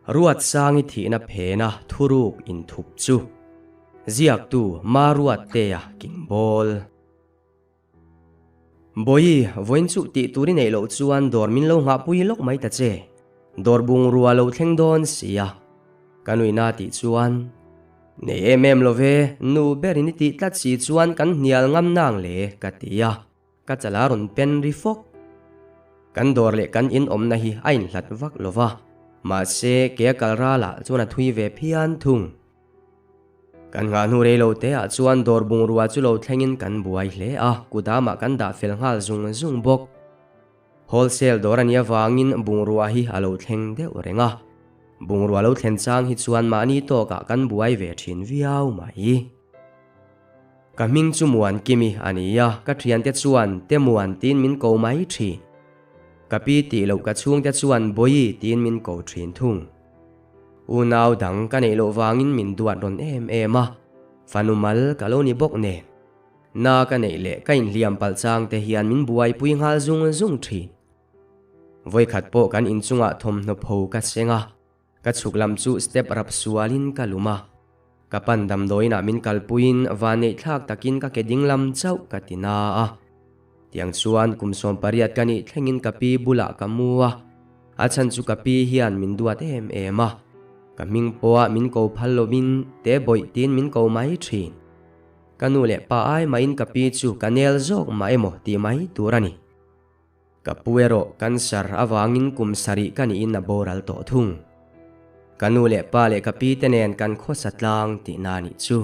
Ruatsangi thihna phena thuruk inthup chu ziaktu Maruattea Kingbawl. Bawi, vawiin chu tih tur i neih loh chuan dawr min lo nghahpui lawk mai ta che. Dawr bungrua lo thleng dawn sia. Ka nuihna tih chuan, Nei em em lo ve, nu berin i tih tlat si chuan kan hnial ngam nang le, ka ti a. Ka chala rawn pen ri fawk. Kan dawr leh kan in awmna hi a inhlat vak lo va, mahse ke a kal ralah chuan a thui ve phian thung. Kan nghah hnu rei lo te ah chuan dawr bungrua chu lo thlengin kan buai hle a, kudamah kan dah fel nghal zung zung bawk. Wholesale dawr a nih avangin bungrua hi a lo thleng deuh reng a, bungrua lo thlen chang hi chuan mahni tawkah kan buai ve thin viau mai. Ka hming chu Muankimi a ni a, ka thiante chuan Temuan tiin min ko mai thin. Ka pi tih loh ka chhungte chuan Bawi tiin min ko thin thung. Unau dang ka neih loh vangin min duat rawn em em a, fanu mal ka lo ni bawk nen. Na ka neih leh ka inhliam palh chang te hian min buaipui nghal zung zung thin. Vawikhat pawh kan inchungah thawmhnaw pho ka seng a, ka chhuk lam chu step rap sualin ka lum a. Ka pan damdawiinah min kalpuiin vanneih thlak takin ka ke ding lam chauh ka ti na a. Tiang chuan kum 18 ka nih thlengin ka pi bulah ka mu a, a chhan chu ka pi hian min duat em em a, ka hming pawha min ko phal lovin te bawih tiin min ko mai thin. Ka nu leh pa ai mahin ka pi chu ka nel zawk mah emaw tih mai tur a ni. Ka pu erawh cancer avangin kum sarih ka niin a boral tawh thung. Ka nu leh pa leh ka pi te nen kan khawsa tlang tihna a nih chu.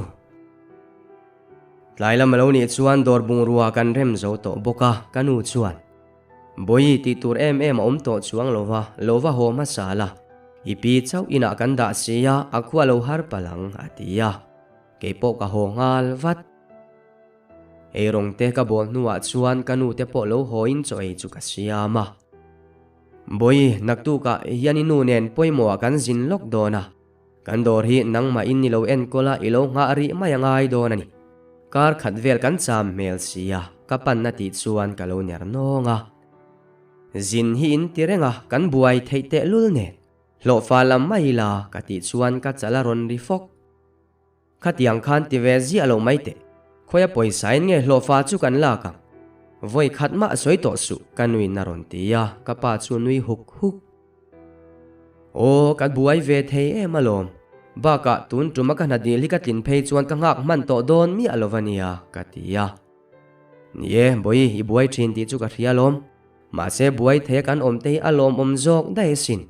Tlai lam a lo nih chuan dawr bungrua kan rem zo tawh bawk a, ka nu chuan, Bawi tih tur em em a awm tawh chuang lo va, lo va haw hmasa la, i pi chauh inah kan dah si a, a khua lo har palh ang, a ti a. Kei pawh ka haw nghal vat. Eirawng te ka bawl hnuah chuan ka nu te pawh lo hawiin chaw ei chu ka siam a. Bawi, naktukah hian i nu nen pawimawhah kan zin lawk dawn a. Kan dawr hi nangmah in i lo enkawl a, i lo nghah rih mai a ngai dawn a ni. Kar khat vel kan cham hmel si a, ka panna tih chuan ka lo ner nawng a. Zin hi in ti reng a, kan buai theih tehlul nen. Hlawhfa lam mai ila ka tih chuan ka chal a rawn ri fawk. Khatiang khan ti ve ziah lo mai teh. Khawia pawisa in nge hlawhfa chu kan lak ang? Vawi khat mah sawi tawh suh, ka nuin a rawn ti a, ka pa chu nui huk huk. Aw, ka buai ve thei em alawm. Bakah tun tuma ka hna dil hi ka tlin phei chuan ka nghak hman tawh dawn miah lo va nia, ka ti a. Ni e, Bawi, i buai thin tih chu ka hria alawm. Mahse buai theia kan awm te hi a lawmawm zawk daih asin.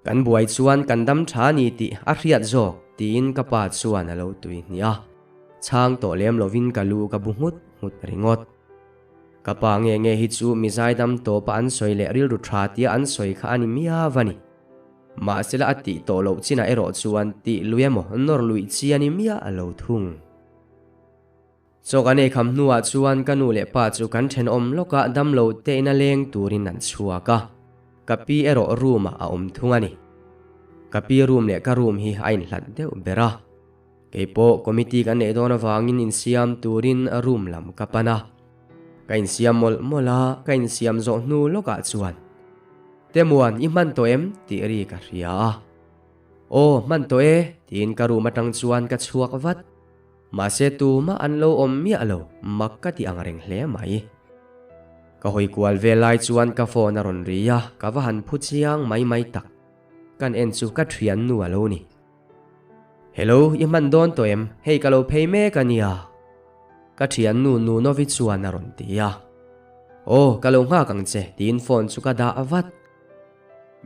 Kan buai chuan kan dam tha ni tih a hriat zawk tiin ka pa chuan a lo tui hnih a, chhang tawh lem lovin ka lu ka bu nghut nghut ringawt. Ka pa nge nge hi chu mi zaidam tawpa an sawi leh rilru tha tia an sawi kha a ni miau a ni. Mahsela a tih tawh loh chinah erawh chuan tih lui emaw nawr luih chi a ni miah lo thung. Chaw kan ei kham hnuah chuan ka nu leh pa chu kan thenawm lawkah damlo te ina leng turin an chhuak a, ka pi erawh room ah a awm thung a ni. Ka pi room leh ka room hi a inhlat deuh ber a, keipawh committee kan neih dawn avangin insiam turin room lam ka pan a, ka insiam mawlh mawlh a, ka insiam zawh hnu lawkah chuan Temuan i hman tawh em? tih ri ka hria a, Aw hman tawh e tiin ka room atang chuan ka chhuak vat. Mahse tumah an lo awm miah lo, mak ka ti ang reng hle mai. Ka hawi kual vel lai chuan ka phone a rawn ri a, ka va han phu chiang mai mai tak. Kan en chu ka thiannu a lo ni. Hello, i hman dawn tawh em? Hei ka lo phei mek a nia. Ka thiannu Nunovi chuan a rawn ti a. Aw, ka lo nghak ang che, tiin phone chu ka dah vat.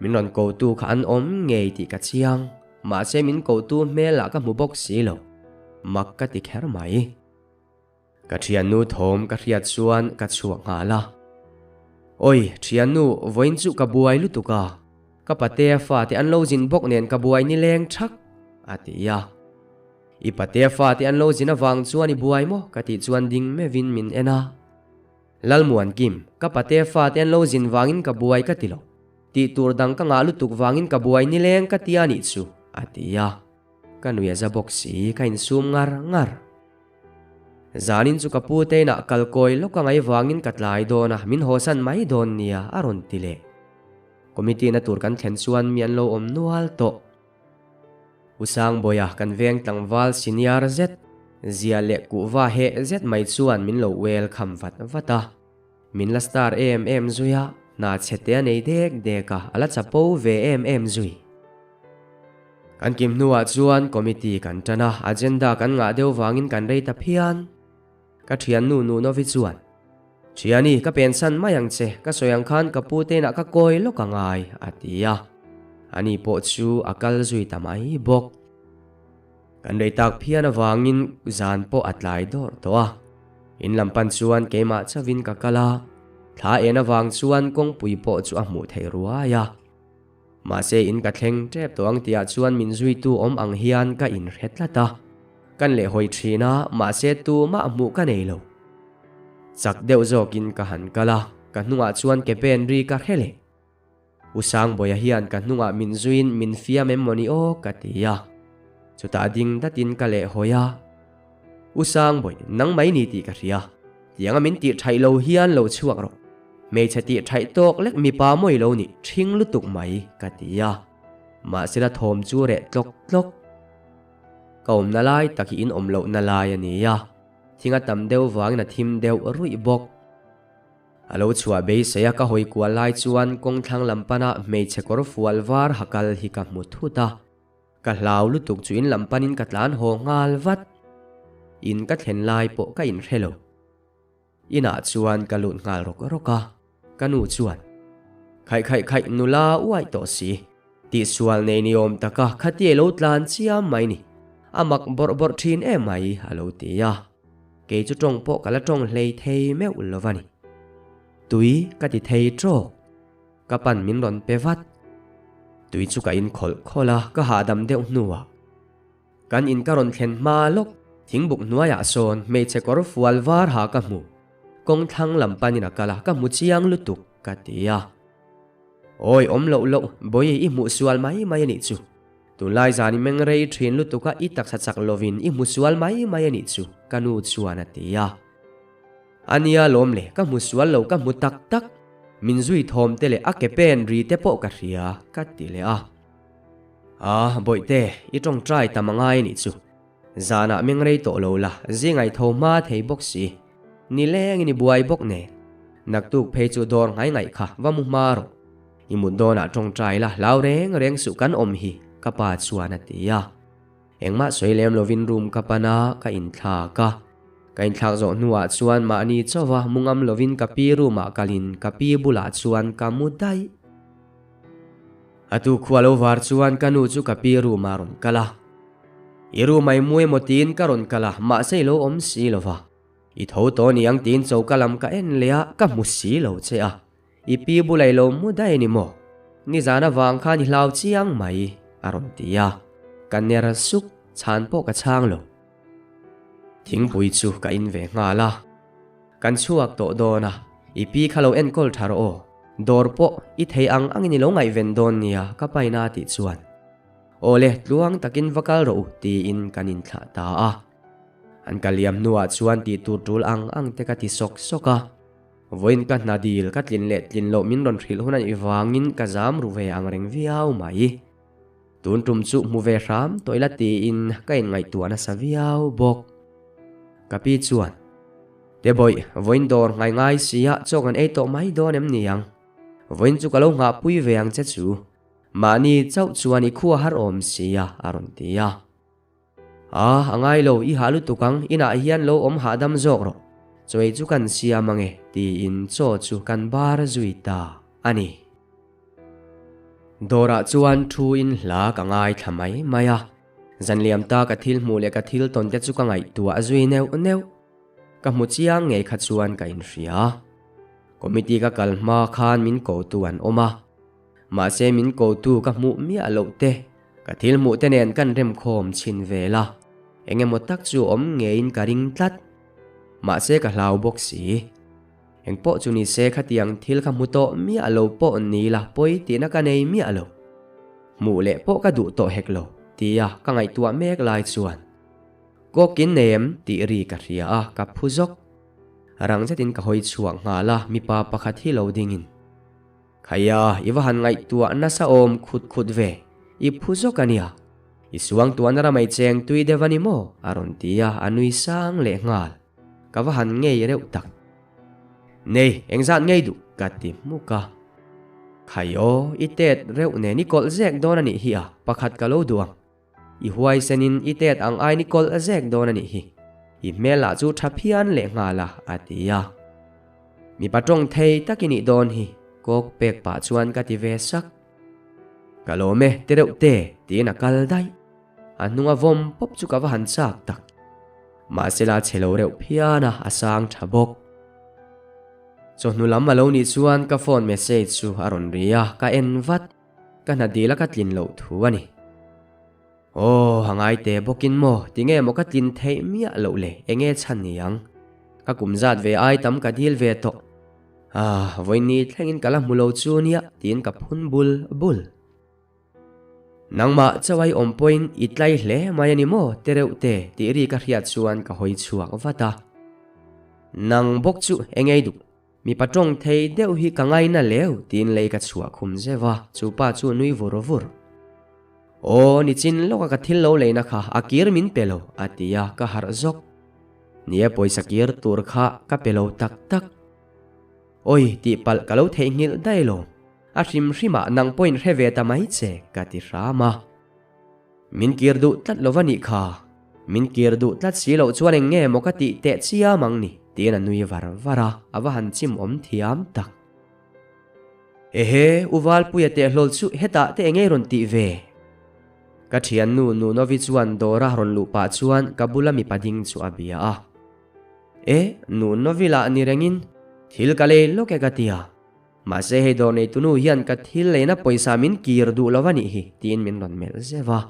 Min rawn kotu kha an awm ngei tih ka chiang. Mahse min kohtu hmelah ka hmu bawk si lo. Mak ka ti kher mai. Ka thiannu thawm ka hriat chuan ka chhuak nghal a. Oi, thiannu, vawiin chu ka buai lutuk a. Ka patea fate an lo zin bawk nen ka buai nileng thak, a ti a. I patea fate an lo zin avang chuan i buai maw? ka tih chuan ding meuhin min en a. Lalmuankim, ka patea fate an lo zin vangin ka buai ka ti lo. Tih tur dang ka ngah lutuk vangin ka buai nileng ka ti a nih chu, a ti a. Ka nui a za bawk si, ka insum ngar ngar. Zanin chu ka pu te inah kal kawi lawk a ngaih vangin ka tlai dawn a, min hawsan mai dawn nia, a rawn ti leh. Committee na tur kan thlen chuan mi an lo awm nual tawh. U Sangbawiha kan veng tlangval senior zet, zia leh kuhva heh zet mai chuan min lo welcome vat vat a. Min la star em em zui a, hna chhe te a nei dek dek a, a la chapo ve em em zui. Kan kim hnuah chuan committee kan tan a, agenda kan ngah deuh vangin kan rei ta phian. Ka thiannu Nunovi chuan, Thiani, ka pensan mai ang che, ka sawi ang khan ka pu te inah ka kawi lawk a ngai, a ti a. Ani pawh chu a kal zui ta mai bawk. Kan rei tak phian avangin zan pawh a tlai dawrh tawh a. In lam pan chuan keimah chauhin ka kal a, thla en avang chuan kawngpui pawh chu a hmuh theih ruai a. Mahse in ka thleng tep tawh ang tihah chuan min zuitu awm ang hian ka inhre tlat a. Kan lehhawi thin a, mahse tumah hmuh ka nei lo. Chak deuh zawkin ka han kal a, ka hnungah chuan ke pen ri ka hre leh. U Sangbawiha hian ka hnungah min zuiin min fiam em mawni aw ka ti a. Chutah ding datin ka lehhawi a. U Sangbawi, nang mai ni tih ka hria. Tianga min tih thaih lo hian lo chhuak rawh. Hmeichhe tih thaih tawk lek mipa mawi lo nih ṭhing lutuk mai ka ti a. Mahsela thawm chu reh tlawk tlawk. Ka awmna lai tak hi in awm lohna lai a ni a. Thing a tam deuh vangin a thim deuh ruih bawk. A lo chhuah beisei a ka hawi kual lai chuan kawngthlang lam pana hmeichhe kawr fual var ha kal hi ka hmu thut a. Ka hlau lutuk chu in lam panin ka tlan haw nghal vat. In ka thlen lai pawh ka inhre lo. Inah chuan ka lut nghal rawk rawk a, ka nu chuan, Khaih khaih khaih nula uaih tawh si, tihsual nei ni awm taka khatia lo tlan chiam mai ni, a mak bawrh bawrh thin em mai a lo ti a. Kei chu tawng pawh ka la tawng hlei thei meuh lo va ni. Tui ka ti thei tawk. Ka pan min rawn pe vat. Tui chu ka in khawlh khawlh a, ka hahdam deuh hnuah. Kan in ka rawn thlen hma lawk, thingbuk hnuaiah sawn hmeichhe kawr fual var ha ka hmu. Kawng thlang lam panin a kal a, ka hmu chiang lutuk, ka ti a. Awi awm loh loh, Bawihi i hmuh sual mai mai a nih chu. Tunlai zan i meng rei thin lutuk a, i taksa chak lovin i hmu sual mai mai a nih chu, ka nu chuan a ti a. A nia lawm le, ka hmu sual lo ka hmu tak tak. Min zui thawm te leh a ke pen ri te pawh ka hria, ka ti leh a. A, Bawihte, i tawngtai tam a ngai a nih chu. Zanah meng rei tawh lo la, zingai tho hma thei bawk si. Nilengin i buai bawk nen. Naktuk phei chu dawr ngai ngaih kha va mu hma rawh. I mut dawnah tawngtai la, hlau reng reng suh kan awm hi, ka pa chuan a ti a. Engmah sawi lem lovin room ka pan a, ka inthlak a. Ka inthlak zawh hnuah chuan mahni chauha mu ngam lovin ka pi room ah kalin ka pi bulah chuan ka mu daih. A tu khua lo var chuan ka nu chu ka pi room ah rawn kal a. I room ah i mu emaw tiin ka rawn kal a, mahse i lo awm si lova. I tho tawh niang tiin choka lam ka en leh a, ka hmu si lo che a. I pi bulah i lo mu daih a ni maw? Nizan avang khan i hlau chiang mai, a rawn ti a. Ka ner suk, chhan pawh ka chhang lo. Thingpui chu ka in ve nghal a. Kan chhuak tawh dawn a, i pi kha lo enkawl tha rawh aw. Dawr pawh i thei ang angin i lo ngaihven dawn nia ka paina a tih chuan. Aw le, tluang takin va kal rawh u tiin kan inthlah ta a. An ka liam hnuah chuan tih tur tul ang ang te ka ti sawk sawk a. Vawiin ka hna dil ka tlin leh tlin loh min rawn hrilh hun a nih vangin ka zam ru ve ang reng viau mai. Tun tum chu hmu ve hram tawh ila tiin ka inngaihtuah nasa viau bawk. Ka pi chuan, Tebawih, vawiin dawr ngai ngai sia chaw kan ei tawh mai dawn em ni ang? Vawiin chu ka lo nghahpui ve ang che chu. Mahni chauh chuan i khua har awm sia, a rawn ti a. A, a ngai lo, i hah lutuk ang, inah hian lo awm hahdam zawk rawh. Chaw ei chu kan siam ang e, tiin chaw chu kan bar zui ta a ni. Dawrah chuan thu in hla ka ngaithla mai mai a, zanliam ta ka thil hmuh leh ka thil tawn te chu ka ngaihtuah zui neuh neuh. Ka hmu chiang ngei kha chuan ka inhria. Committee ka kal hma khan min kotu an awm a, mahse min kotu ka hmuh miah loh te, ka thil hmuh te nen kan remkhawm chhin vel a, eng emaw tak chu awm ngeiin ka ring tlat. Mahse ka hlau bawk si. Eng pawh chu ni se khatiang thil kha hmu tawh miah lo pawh ni la pawi tihna ka nei miah lo. Hmuh leh pawh ka duh tawh hek lo tia ka ngaihtuah mek lai chuan Kawkin nei em tih ri ka hria a, ka phu zawk. Rang zetin ka hawi chhuak nghal a, mipa pakhat hi lo dingin. Khaia, i va han ngaihtuah nasa awm khut khut ve, i phu zawk a nia. I suangtuahna ramai cheng tui deuh a ni maw? a rawn ti a, a nui sang leh nghal. Ka va han ngei reuh tak. Nei, engzat ngei duh? ka ti hmuk a. Khai aw, i tet reuh nen i kawlh zek dawn a nih hi a, pakhat ka lo duh ang. I huaisenin i tet ang aiin i kawlh zek dawn a nih hi. I hmel lah chu tha phian leh nghal a, a ti a. Mipa tawng thei tak i nih dawn hi, kawk pek pah chuan ka ti ve sak. Ka lawm e, ti reuh te, tiin a kal daih. A hnunga vawm pawp chu ka va han chak tak. Mahsela chhe lo reuh phian a, a sang tha bawk. Chawhnu lam a lo nih chuan ka phone message chu a rawn ri a, ka en vat. Ka hna dil a ka tlin loh thu a ni. Aw, a ngai te bawkin maw, tinge maw ka tlin theih miah loh le, enge chhan ni ang? Ka kum zat ve ai tam ka dil ve tawh. Ah, vawiin thlengin ka la hmu lo chu nia, tiin ka phun bul bul. Nangmah chauhai awm pawhin i tlai hle mai a ni maw, tereuh te, tih ri ka hriat chuan ka hawi chhuak vat a. Nang bawk chu engei duh? Mipa tawng thei deuh hi ka ngaina leu tiin lei ka chhuah khum zeuh a, chu pa chu nui vur vur. Aw, nichin lawka ka thil lo leina kha a kir min pe lo, a ti a, ka harh zawk. Nia pawisa kir tur kha ka pe lo tak tak. Awi, tihpalh ka lo theihnghilh daih lo. A hrim hrimah nang pawhin hre ve ta mai che, ka ti hram a. Min kir duh tlat lo va nih kha. Min kir duh tlat si loh chuan eng nge maw ka tih teh chiam ang ni, tiin a nui var var a, a va han chim awm thiam tak. Ehe, U Valpuia teh hlawl chu hetah te eng nge rawn tih ve? Ka thiannu Nunovi chuan dawra rawn luh pah chuan ka bula mipa ding chu a bia a. E, Nunovi lah ni rengin thil ka lei lawk e ka ti a. Mahse hei dawr neitunu hian ka thil leina pawisa min kir duh lo a nih hi, tiin min rawn melh zeuh a.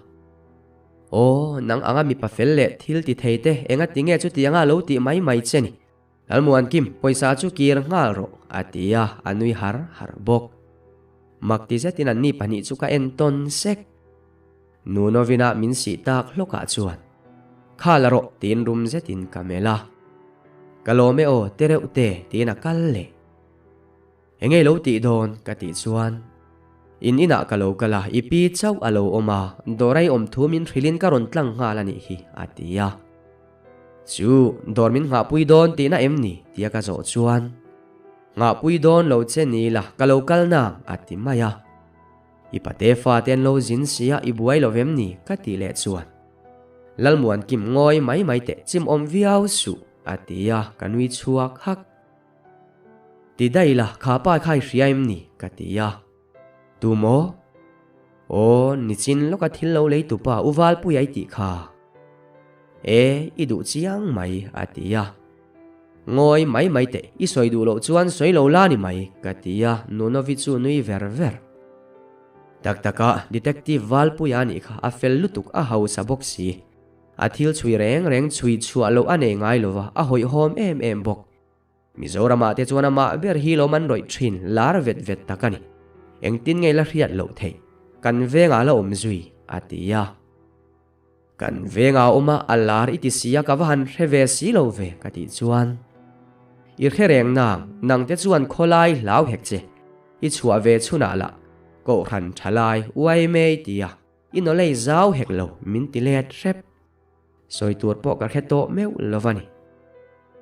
Aw, nang anga mipa fel leh thil ti thei te enga ti nge chuti anga lo tih mai mai che ni? Lalmuankim, pawisa chu kir nghal rawh, a ti a, a nui har har bawk. Mak ti zetin anni pahnih chu ka en tawn sek. Nunovina min sih tak hlawkah chuan, Kha la rawh, tiin rum zetin ka melh a. Ka lawm e aw, tereuh te, tiin a kal leh. Engei lo tih dawn? ka tih chuan, In inah ka lo kal a, i pi chauh a lo awm a, dawr a i awm thu min hrilhin ka rawn tlang nghal a nih hi, a ti a. Chu, dawr min nghahpui dawn tihna em ni? tia ka zawh chuan, Nghahpui dawn lo che ni la, ka lo kal nang, a ti mai a. I pate fate an lo zin si a, i buai lo vem ni? ka tih leh chuan, Lalmuan kim ngawi mai mai teh, chim awm viau suh, a ti a, ka nui chhuak hak. Ti daih la, kha pa kha i hria em ni? ka ti a. Tu maw? Aw, nichin lawka thil lo lei tu pa U Valpuia i tih kha. E, i duh chiang mai, a ti a. Ngawi mai mai teh, i sawi duh loh chuan sawi lo la ni mai, ka ti a, Nunovi chu nui ver ver. Tak taka, Detective Valpuia a nih kha, a fel lutuk, a hausa bawk si. A thil chhui reng reng chhui chhuah loh a nei ngai lova, a hawihhawm em em bawk. Mizoramah te chuan amah ber hi lawm an rawih thin, lar vet vet tak a ni. Engtin nge la hriat loh theih? Kan vengah la awm zui, a ti a. Kan vengah a awm a, a lar i ti si a, ka va han hre ve si lo ve, ka tih chuan. I hre reng nang, nang te chuan khawlai hlau hek che. I chhuah ve chhunah lah, Kohhran thalai, uai mei ti a. I nawlei zau hek lo, min ti let hrep. Sawi tur pawh ka hre tawh meuh lo va ni.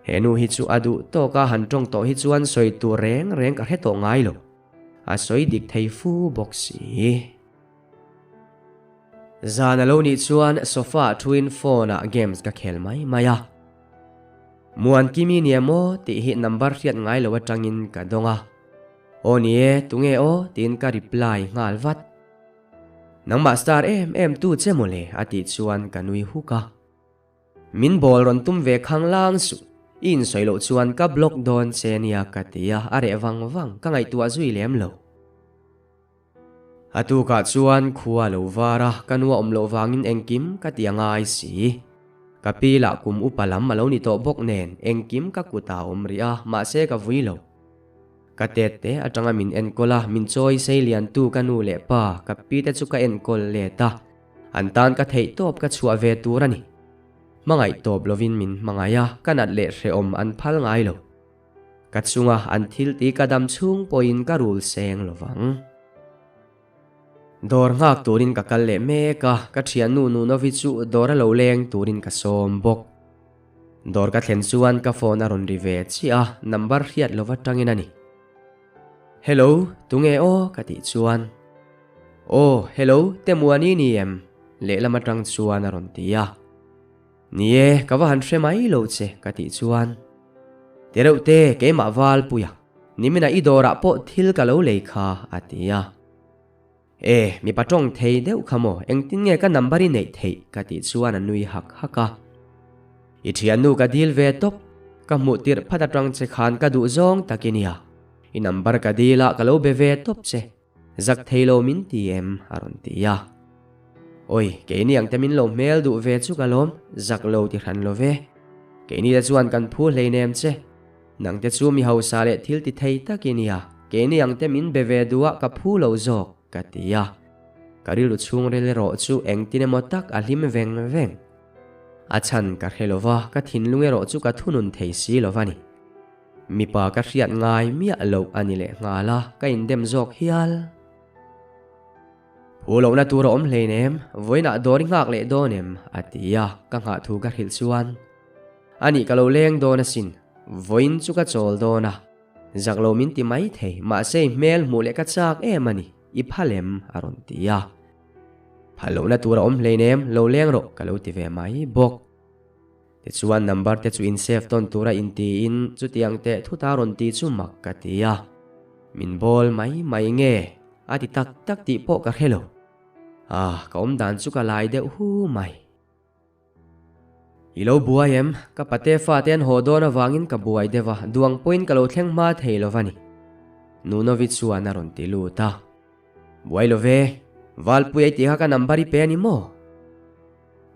He nu hi chu a duh tawk a han tawng tawh hi chuan sawi tur reng reng ka hre tawh ngai lo. A sawi dik thei fu bawk si. Zan a lo nih chuan sofa ah thuin phone ah games ka khel mai mai a. Muankimi nia maw tih hi number hriat ngai lo atangin ka dawng a. Aw ni e, tunge aw tiin ka reply nghal vat. Nangmah star em em tu che mawle a tih chuan ka nui huk a. Min bawl rawn tum ve khang lang suh, i insawi loh chuan ka block dawn che nia ka ti a, a reh vang vang, ka ngaihtuah zui lem lo. A tukah chuan khua a lo var a, ka nu a awm loh vangin engkim ka ti a ngai si. Ka pi lah kum upa lam a lo ni tawh bawk nen engkim ka kutah a awm rih a, mahse ka vui lo. Ka tet te atanga min enkawl a, min chawi sei liantu ka nu leh pa, ka pi te chu ka enkawl let a, an tan ka theih tawp ka chhuah ve tur a ni. Hmangaih tawp lovin min hmangaih a, ka nat leh hrehawm an phal ngai lo. Ka chunga an thil ti ka dam chhung pawhin ka rul seng lovang. Dawr nghak turin ka kal leh mek a, ka thiannu Nunovi chu dawr a lo leng turin ka sawm bawk. Dawr ka thlen chuan ka phone a rawn ri ve chiah a, number hriat lova tangin a ni. Hello, tunge aw? ka tih chuan. Aw, hello, Temuani ni em? Lehlam atang chuan a rawn ti a. Ni e, ka va han hre mai lo che, ka tih chuan. Tereuh te, keimah Valpuia, niminah i dawrah pawh thil ka lo lei kha, a ti a. E, mipa tawng thei deuh kha maw, engtin nge ka number i neih theih, ka tih chuan a nui hak hak a. I thiannu ka dil ve tawp, ka hmuh tirh phat atang che khan ka duh zawng tak i nia. I number ka dil a, ka lo be ve tawp che. Zak thei lo min ti em? a rawn ti a. Awi, keini ang te min lo hmel duh ve chu ka lawm, zak lo ti hran lo ve. Keini te chuan kan phu hleinem che. Nang te chu mi hausa leh thil ti thei tak i nia, keini ang te min be ve duh a ka phu lo zawk, ka ti a. Ka rilru chhungril erawh chu engtin emaw tak a hlim veng veng. A chhan ka hre lo va, ka thinlung erawh chu ka thunun thei si lo va ni. Mipa ka hriat ngai miah loh a ni leh nghal a, ka indem zawk hial. Phu lohna tur a awm hleinem, vawiinah dawr i nghak leh dawn em? a ti a, ka nghah thu ka hrilh chuan, A nih ka lo leng dawn asin, vawiin chu ka chawl dawn a, zak lo min ti mai thei, mahse i hmel hmuh leh ka chak em a ni, i phal em? a rawn ti a. Phal lohna tur a awm hleinem, lo leng rawh ka lo ti ve mai bawk. Tichuan number te chu in save tawn tura in tiin chutiang teh thut a rawn ti chu mak ka ti a. Min bawl mai mai nge a ti tak tak tih pawh ka hre lo. Ah, ka awm dan chu ka lai deuh hu mai. I lo buai em? Ka pate fate an haw dawn avangin ka buai deuh a, duang pawhin ka lo thleng hma thei lo va ni. Nunovi chuan a rawn ti lut a. Buai lo ve, Valpui ei tih kha ka number i pe a ni maw?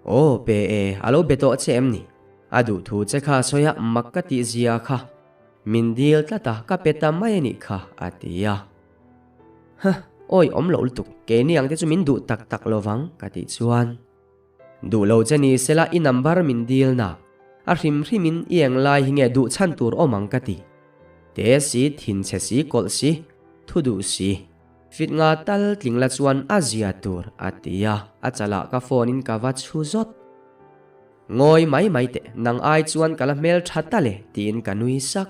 Aw, pe e, a lo be tawh che em ni? A duh thu che kha a sawi a, mak ka tih zia kha. Min dil tlat a, ka pe ta mai a nih kha, a ti a. Huh, awi awm loh lutuk, keini ang te chu min duh tak tak lo vang, ka tih chuan. Duh lo che ni sela i number min dil na, a hrim hrimin i eng lai hi nge duh chhan tur awm ang ka ti. Te si, thinchhe si, kawlh si, thu duh si. Fit nga tal tling la chuan a zia tur a ti a, a chalah ka phone in ka va chhu zawt. Ngawi mai mai teh, nang ai chuan ka la hmel tha tal e tiin ka nui sak.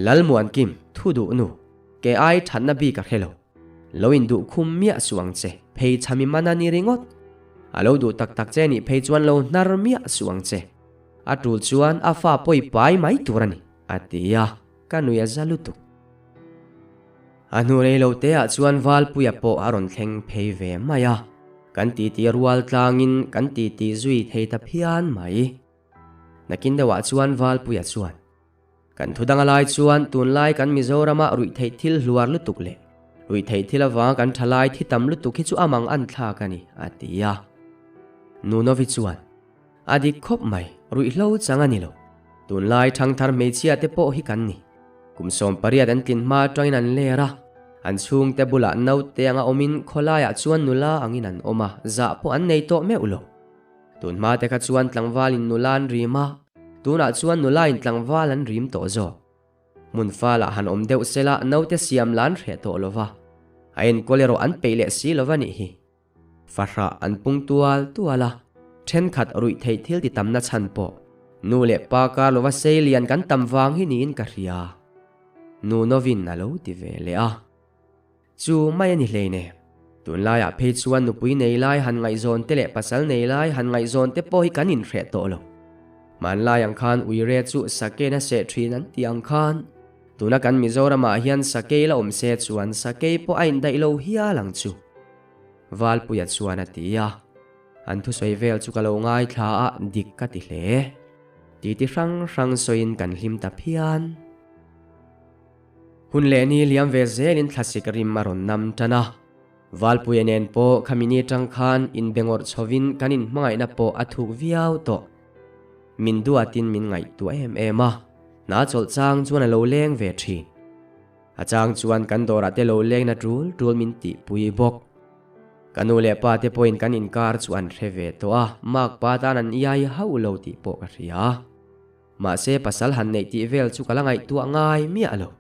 Lalmuankim, thu duh nu, ke ai thatna bik a hre lo. Lo in duh khum miah suh ang che, phei chhami man a ni ringawt. A lo duh tak tak che nih phei chuan lo hnar miah suh ang che. A tul chuan a fa pawi pai mai tur a ni, a ti a, ka nui a za lutuk. A hnu rei lo te ah chuan Valpuia pawh a rawn thleng phei ve mai a, kan titi rual tlangin kan titi zui thei ta phian mai. Nakin deuhah chuan Valpuia chuan, Kan thu danga lai chuan tunlai kan Mizorama ruihtheih thil hluar lutuk leh ruihtheih thil avanga kan thalai thi tam lutuk hi chu a mang an thlak a ni, a ti a. Nunovi chuan, A dik khawp mai, ruihhlo chang a ni lo. Tunlai thangthar hmeichhia te pawh hi kan ni. Kum 18 an tlin hma atangin an ler a, an chhungte bulah naute anga awmin khawlaiah chuan nula angin an awm a, zah pawh an nei tawh meuh lo. Tun hma te kha chuan tlangvalin nula an rim a, tunah chuan nulain tlangval an rim tawh zawk. Hmun falah han awm deuh sela naute siam la an hreh tawh lo va, a enkawl erawh an peih leh si lo va nih hi. Fahrah an pung tual tual a, thenkhat ruih theih thil ti tamna chhan pawh nu leh pa kar lova sei lian kan tam vang hi niin ka hria. Nu Novin a lo ti ve leh a. Chu mai a ni hleinem. Tunlaiah phei chuan nupui nei lai han ngaihzawn te leh pasal nei lai han ngaihzawn te pawh hi kan inhreh tawh lo. Hmanlai ang khan uire chu sakei na seh thin an tih ang khan tuna kan Mizoramah hian sakei la awm se chuan sakei pawh a indaih lo hial ang chu. Valpuia chuan a ti a, an thusawi vel chu ka lo ngaithla a, dik ka ti hle. Titi hrang hrang sawiin kan hlim ta phian. Hun leh ni liam ve zelin thlasik rim a rawn nam tan a. Valpuia nen pawh khami ni tang khan inbengawrh chhovin kan inhmangaihna pawh a thuk viau tawh. Min duatin min ngaihtuah em em a, hna chawlh chang chuan a lo leng ve thin. A chang chuan kan dawrah te lo lengna tul tul min tihpui bawk. Ka nu leh pa te pawhin kan inkar chu an hre ve tawh a, Mark pa tan an iai hauh lo tih pawh ka hria. Mahse pasal han neih tih vel chu ka la ngaihtuah ngai miah lo.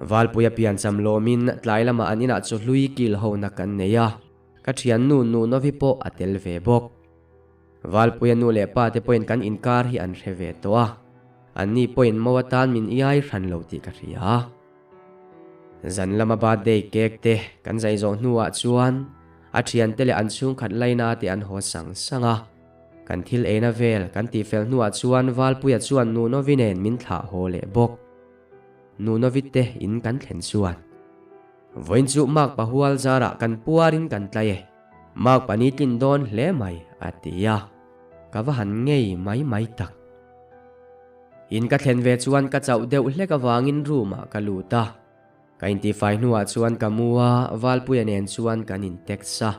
Valpuia piancham lawmin tlai lamah an inah chaw hlui kil hona kan nei a, ka thiannu Nunovi pawh a tel ve bawk. Valpuia nu leh pa te pawhin kan inkar hi an hre ve tawh a, anni pawhin mo atan min iai hran lo tih ka hria. Zan lama birthday cake te kan zai zawh hnuah chuan a thiante leh an chhungkhat laina te an haw sang sang a. Kan thil eina vel kan tihfel hnuah chuan Valpuia chuan Nunovi nen min thlah haw leh bawk. Nunovi te in kan thlen chuan Vawiin chu Mark Pahual zarah kan puarin kan tlai e, Mark pani tlin dawn hle mai a ti a, ka va han ngei mai mai tak. In ka thlen ve chuan ka chauh deuh hlek avangin room ah ka lut a. Ka intifai hnuah chuan ka mu a, Valpuia nen chuan kan in text a.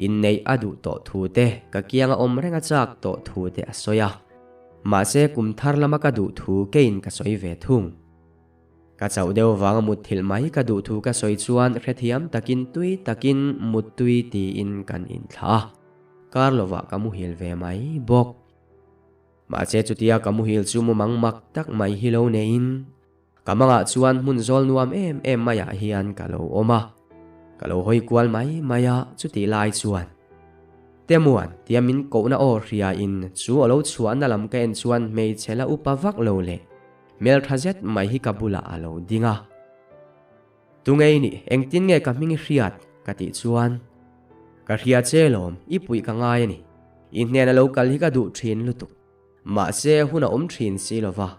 Inneih a duh tawh thu te, ka kianga awm reng a chak tawh thu te a sawi a. Mahse kum thar lama ka duh thu keiin ka sawi ve thung. Ka chauh deuh vanga mutthilh mai ka duh thu ka sawi chuan hrethiam takin tui takin muttui tiin kan inthlah a. Kar lovah ka muhil ve mai bawk. Mahse chutia ka muhil chu mumang mak tak mai hi lo neiin ka mangah chuan hmun zawl nuam em em maiah hian ka lo awm a, ka lo hawi kual mai mai a, chutih lai chuan Temuan tia min kohna aw hriain chu a lo chhuahna lam ka en chuan hmeichhe la upa vak lo leh hmeltha zet mai hi ka bulah a lo ding a. Tungei nih engtin nge ka hming i hriat? ka tih chuan Ka hria che lawm, i puih ka ngai a ni. I hnena lo kal hi ka duh thin lutuk. Mahse hun a awm thin si lova,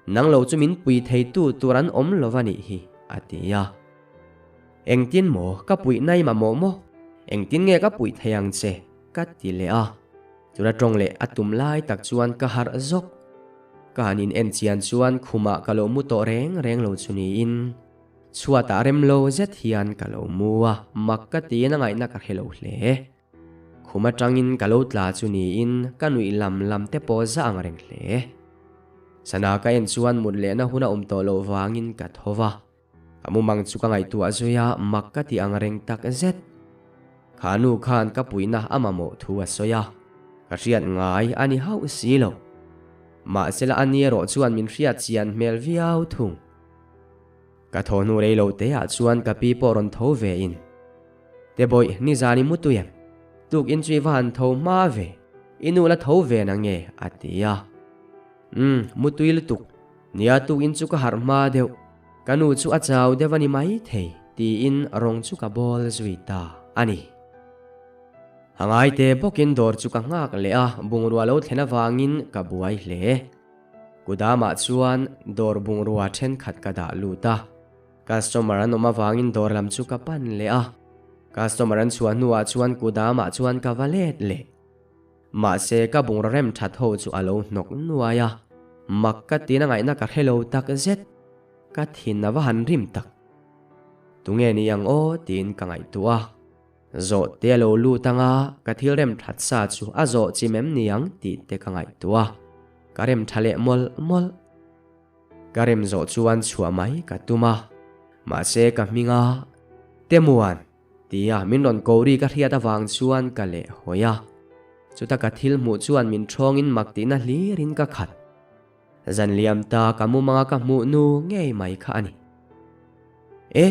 nang lo chu min pui theitu tur an awm lova nih hi, a ti a. Engtin maw ka puih nai mamawh maw? Engtin nge ka puih thei ang che? ka ti leh a. Chula tawng leh a tum lai tak chuan ka harh zawk. Ka han in en chian chuan khumah ka lo mu tawh reng reng lo chu niin chhuatah rem lo zet hian ka lo mu a, mak ka tiin a ngaihna ka hre lo hle. Khum atangin ka lo tla chu niin ka nuih lam lam te pawh za ang reng hle. Sana ka en chuan mut lehna hun a awm tawh loh vangin ka tho va. Ka mumang chu ka ngaihtuah zui a, mak ka ti ang reng tak zet. Kha nu khan ka puihna a mamawh thu a sawi a, ka hriat ngai a ni hauh si lo. Mahsela a ni erawh chuan min hriat chian hmel viau thung. Ka thaw hnu rei lo te ah chuan ka pi pawh rawn tho ve in. Tebawih, nizan i mu tui em? Tuk in chu i va han tho hma ve, i nu la tho ve na nge? a ti a. Umm, mu tui lutuk. Nia tuk in chu ka harh hma deuh. Ka nu chu a chau deuh a ni mai thei, tiin rawng chu ka bawl zui ta a ni. A ngaite bawkin dawr chu ka nghak leh a, bungrua lo thlen avangin ka buai hle. Kudamah chuan dawr bungrua thenkhat ka dah lut a, customer an awm avangin dawr lam chu ka pan leh a. Customer an chhuah hnuah chuan kudamah chuan ka va let leh. Mahse ka bungraw rem that ho chu a lo hnawk nuai a, mak ka tina ngaihna ka hre lo tak zet. Ka thin a va han rim tak. Tunge ni ang aw tiin ka ngaihtuah a. Zawh te a lo lut anga ka thil rem that sa chu a zawh chim em ni ang tih te ka ngaihtuah a. Ka rem tha leh mawlh mawlh. Ka rem zawh chuan chhuah mai ka tum a, mahse ka hming a, Temuan! Tia min rawn ko ri ka hriat avang chuan ka leh hawi a. Chuta ka thil hmuh chuan min thawngin mak tihna hlirin ka khat. Zan liam ta ka mumanga ka hmuh nu ngei mai kha a ni. E,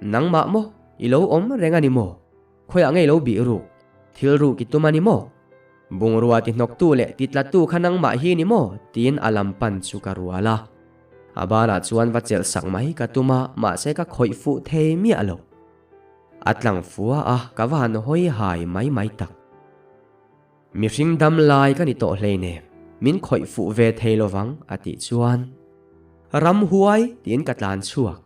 nangmah maw? I lo awm reng a ni maw? Khawiah ngei lo bih ruk? Thil ruk i tum a ni maw? Bungrua ti hnawktu leh ti tlatu kha nangmah hi ni maw? Tiin a lam pan chu ka rual a. A banah chuan va chelh sak mai ka tum a, mahse ka khawih fuh thei miah lo. A tlang fua a, ka va han hawi hai mai mai tak. Mihring dam lai ka ni tawh hleinem, min khawih fuh ve thei lovang a tih chuan Ramhuai tiin ka tlan chhuak.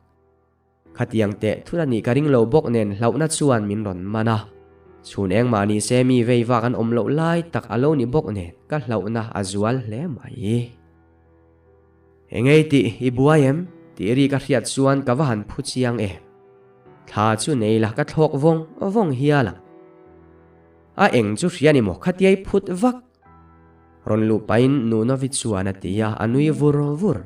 Khatiang teh thut a nih ka ring lo bawk nen hlauhna chuan min rawn man a. Chhun engmah ni se mi vei vak an awm loh lai tak a lo ni bawk nen ka hlauhna a zual hle mai. Engei tih i buai em? tih ri ka hriat chuan ka va han phu chiang e. Thla chu nei la ka thlawk vawng vawng hial ang. A eng chu hria ni maw khatiai phut vak. Rawn luh pahin Nunovi chuan a ti a, a nui vur vur.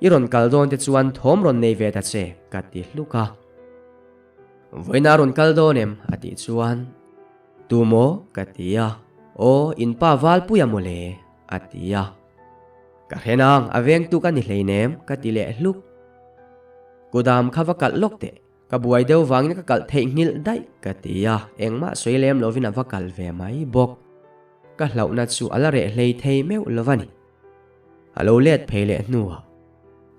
I rawn kal dawn te chuan thawm rawn nei ve ta che ka ti hluk a. Vawiin a rawn kal dawn em? a tih chuan Tu maw? ka ti a. Aw, in pa Valpuia mawle a ti a. Ka hre nang, a vengtu ka ni hleinem, ka ti leh hluk. Kudam kha va kalh lawk teh, ka buai deuh vangin ka kalh theihnghilh daih ka ti a, engmah sawi lem lovin a va kal ve mai bawk. Ka hlauhna chu a la reh hlei thei meuh lo a ni. A lo let phei leh hnuah,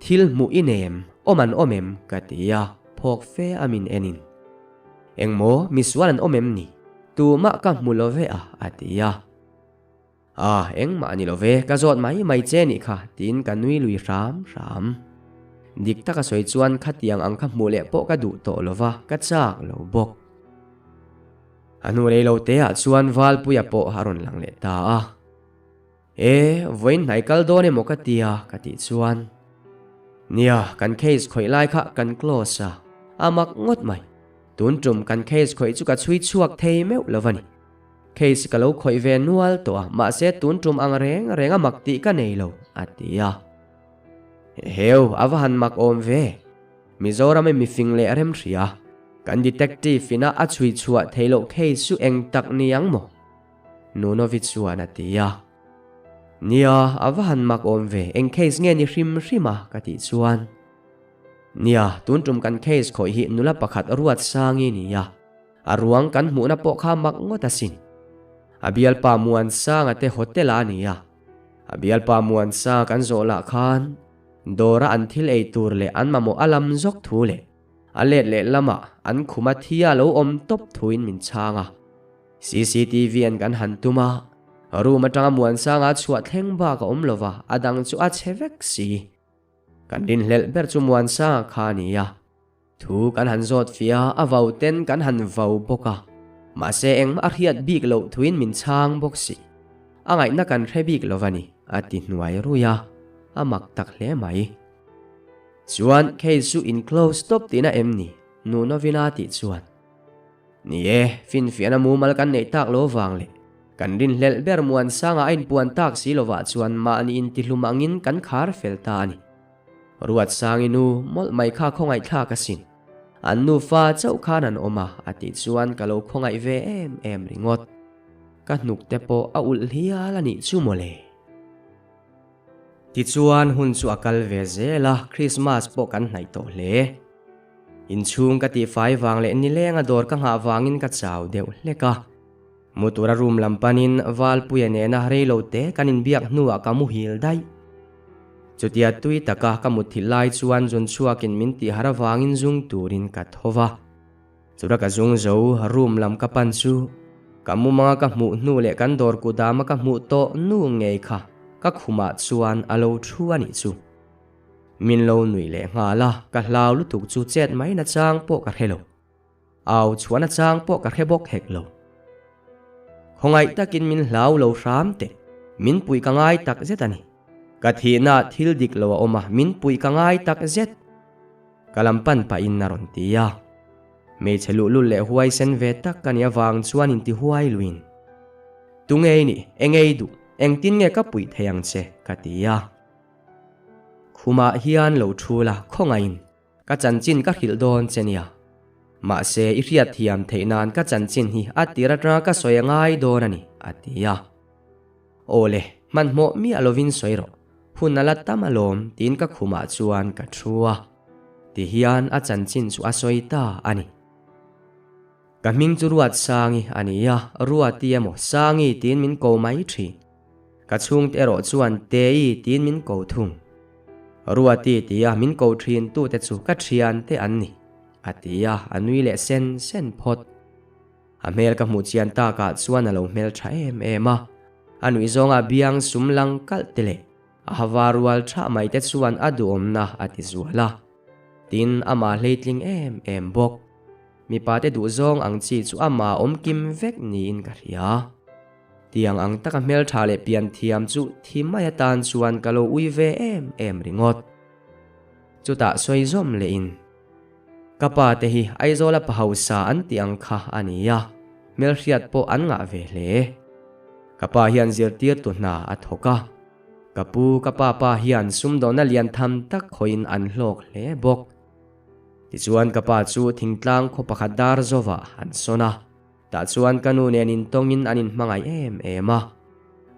Thil hmuh i nem, awm an awm em? ka ti a, phawk fe a min enin. Engmaw, misual an awm em ni? Tumah ka hmu lo ve a, a ti a. A, engmah a ni lo ve, ka zawt mai mai che nih kha, tiin ka nui lui hram hram. Dik taka sawi chuan khatiang ang kha hmuh leh pawh ka duh tawh lo va, ka chak lo bawk. A hnu rei lo teah chuan Valpuia pawh a rawn lang leh ta a. E, vawiin hnai kal dawn emaw ka tia ka tih chuan. Nia, kan case khawih lai kha kan close a, a mak ngawt mai. Tun tum kan case khawih chu ka chhui chhuak thei meuh lo va ni. Case ka lo khawih ve nual tawh a, mahse tun tum ang reng reng a mak tih ka nei lo, a ti a. Heu, a va han mak awm ve. Mizoram i mifing leh rem hria. Kan detective ina a chhui chhuah theih loh case chu eng tak ni ang maw? Nunovi chuan a ti a. Nia, a va han mak awm ve, eng case nge ni hrim hrim a? ka tih chuan. Nia, tun tum kan case khawih hi nula pakhat ruat sangi nia. A ruang kan hmuhna pawh kha mak ngawt asin. A bialpa Muansanga te hotel ah a ni a. A bialpa Muansanga kan zawh lah khan dawra an thil ei tur leh an mamawh a lam zawk thu leh a let leh lamah an khuma thi a lo awm tawp thuin min chhang a. Cctv an kan han tum a, room atanga Muansanga chhuah thleng bak a awm lova, a dang chu a chhe vek si. Kan rinhlelh ber chu Muansanga kha a ni a. Thu kan han zawt fia, a vau ten kan han vau bawk a. Mahse engmah a hriat bik loh thuin min chhang bawk si. A ngaihna kan hre bik lo va ni, a ti hnuai rui a, a mak tak hle mai. Chuan case chu in close tawp tihna em ni? Nunovina tih chuan. Ni e, finfiahna mumal kan neih tak lo vang leh kan rinhlelh ber Muansanga a inpuan tak si lovah chuan mahni intihlum angin kan khar fel ta a ni. Ruatsangi nu mawlh mai kha khawngaihthlak asin. An nufa chauh khan an awm a, a tih chuan ka lo khawngaih ve em em ringawt. Ka hnuk te pawh a ulh hial a nih chu mawle. Tichuan hun chu a kal ve zel a, Christmas pawh kan hnaih tawh hle. Inchhung ka tihfai vang leh nilenga dawr ka nghah vangin ka chau deuh hlek a. Mu tura room lam panin Valpuia nena reilo te kan inbiak hnuah ka muhil daih. Chutia tui taka ka mutthilh lai chuan zun chhuakin min tihhar avangin zung turin ka tho va. Chura ka zung zo room lam ka pan chu ka mumanga ka hmuh hnu leh kan dawr kudama ka hmuh tawh nu ngei kha ka khumah chuan a lo thu a nih chu. Min lo nuih leh nghal a, ka hlau lutuk chu chet mai nachang pawh ka hre lo. Au chhuahna chang pawh ka hre bawk hek lo. Khawngaih takin min hlau lo hram teh, min puih ka ngai tak zet a ni. Ka thihna thil dik lo a awm a, min puih ka ngai tak zet. Ka lam pan pahin a rawn ti a. Hmeichhe luhlul leh huaisen ve tak ka nih avang chuan inti huai luin. Tunge i nih? Enge i duh? Engtin nge ka puih thei ang che? ka ti a. Khumah hian lo thu la, khawngaihin. Ka chanchin ka hrilh dawn che nia. Mahse, i hriatthiam theih nan ka chanchin hi a tir atanga ka sawi a ngai dawn a ni, a ti a. Aw le, hmanhmawh miah lovin sawi rawh. Hun a la tam alawm, tiin ka khumah chuan ka thu a. Tihian a chanchin chu a sawi ta a ni. Ka hming chu Ruatsangi a ni a, Ruati emaw Sangi tiin min ko mai thin. Ka chhungte erawh chuan Tei tiin min ko thung. Ruati tia min ko thin tute chu ka thiante an ni, a ti a, a nui leh sen sen phawt. A hmel ka hmuh chian takah chuan a lo hmel tha em em a, a nuih zawngah biang sum lang kalh te leh a hava rual thah mai te chuan a duhawmna a ti zual a. Tin, amah hleitling em em bawk. Mipa te duhzawng ang chi chu amah awm kim vek niin ka hria. Tiang ang taka hmeltha leh pian thiam chu thi mai atan chuan ka lo ui ve em em ringawt. Chutah sawi zawm lehin, Ka pa te hi Aizawla pa hausa an tih ang kha a ni a, hmelhriat pawh an ngah ve hle. Ka pa hian zirtirtu hna a thawk a, ka pu ka pa pa hian sumdawnna lian tham tak khawiin an hlawk hle bawk. Tichuan ka pa chu thingtlang khaw pakhat dar zawvah an sawn a. Tah chuan ka nu nen intawngin an inhmangaih em em a.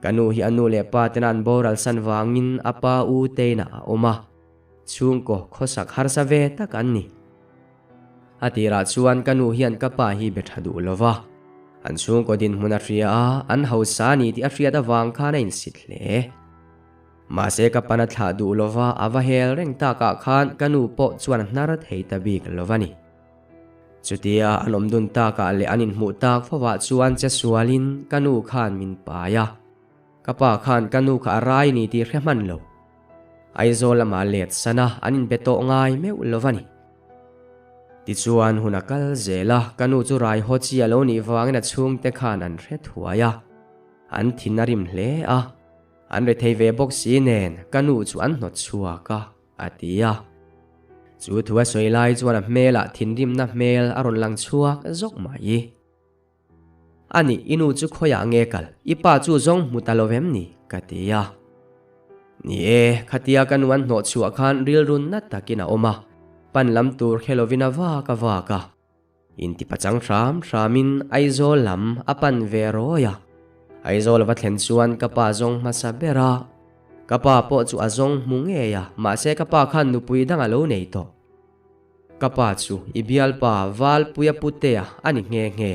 Ka nu hi a nu leh pa tena an boral san vangin a pa u teinah a awm a. Chhungkaw khawsak harsa ve tak an ni. A tirah chuan ka nu hian ka pa hi be tha duh lo va, an chhungkaw dinhmun a hria a, an hausa a ni tih a hriat avang khan a insit hle. Mahse ka pan a thlah duh lo va, a va hel reng takah khan ka nu pawh chuan a hnar thei ta bik lo va ni. Chutia an awm dun takah leh an inhmuh tak fovah chuan che sualin ka nu khan min pai a. Ka pa khan ka nu kha a rai ni tih hre hman lo. Aizawl lamah let san a, an inbe tawh ngai meuh lo va ni. Tichuan hun a kal zel a, ka nu chu rai haw chi a lo nih vangin a chhungte khan an hre thuai a. An thin a rim hle a, an rethei ve bawk si nen ka nu chu an hnawt chhuak a, a ti a. Chu thu a sawi lai chuan a hmelah thinrimna hmel a rawn lang chhuak zawk mai. A nih, i nu chu khawiah nge kal? I pa chu zawng hmu ta lo vem ni? ka ti a. Ni e, khatia ka nu an hnawh chhuah khan rilru na takin a awm a, pan lam tur hre lovin a vak a vak a. Intipachang hram hramin Aizawl lam a pan ve rawi a. Aizawl a va thlen chuan ka pa zawng hmasa ber a. Ka pa pawh chu a zawng hmu ngei a, mahse ka pa khan nupui dang a lo nei tawh. Ka pa chu i bialpa Valpuia Putea a ni nghe nghe.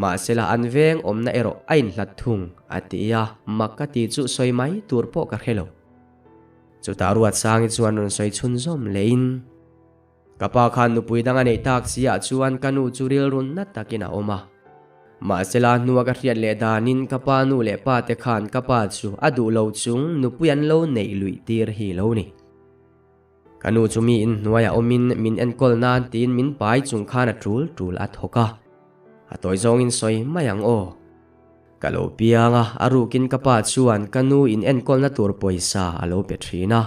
Mahsela an veng awmna erawh a inhlat thung, a ti a, mak ka ti chu sawi mai tur pawh ka hre lo. Chutah Ruatsangi chuan rawn sawi chhunzawm lehin, Ka pa khan nupui dang a neih tak si ah chuan ka nu chu rilru na takin a awm a. Mahsela hnua ka hriat leh danin ka pa nu leh pa te khan ka pa chu a duh lo chung nupui an lo neih luih tir hi lo ni. Ka nu chu mi inhnuaiah awmin min enkawl nan tiin min pai chung khan a tul tul a thawk a. A tawi zawngin sawi mai ang aw. Ka lo piang a, a rukin ka pa chuan ka nu in enkawlna tur pawisa a lo pe thin a.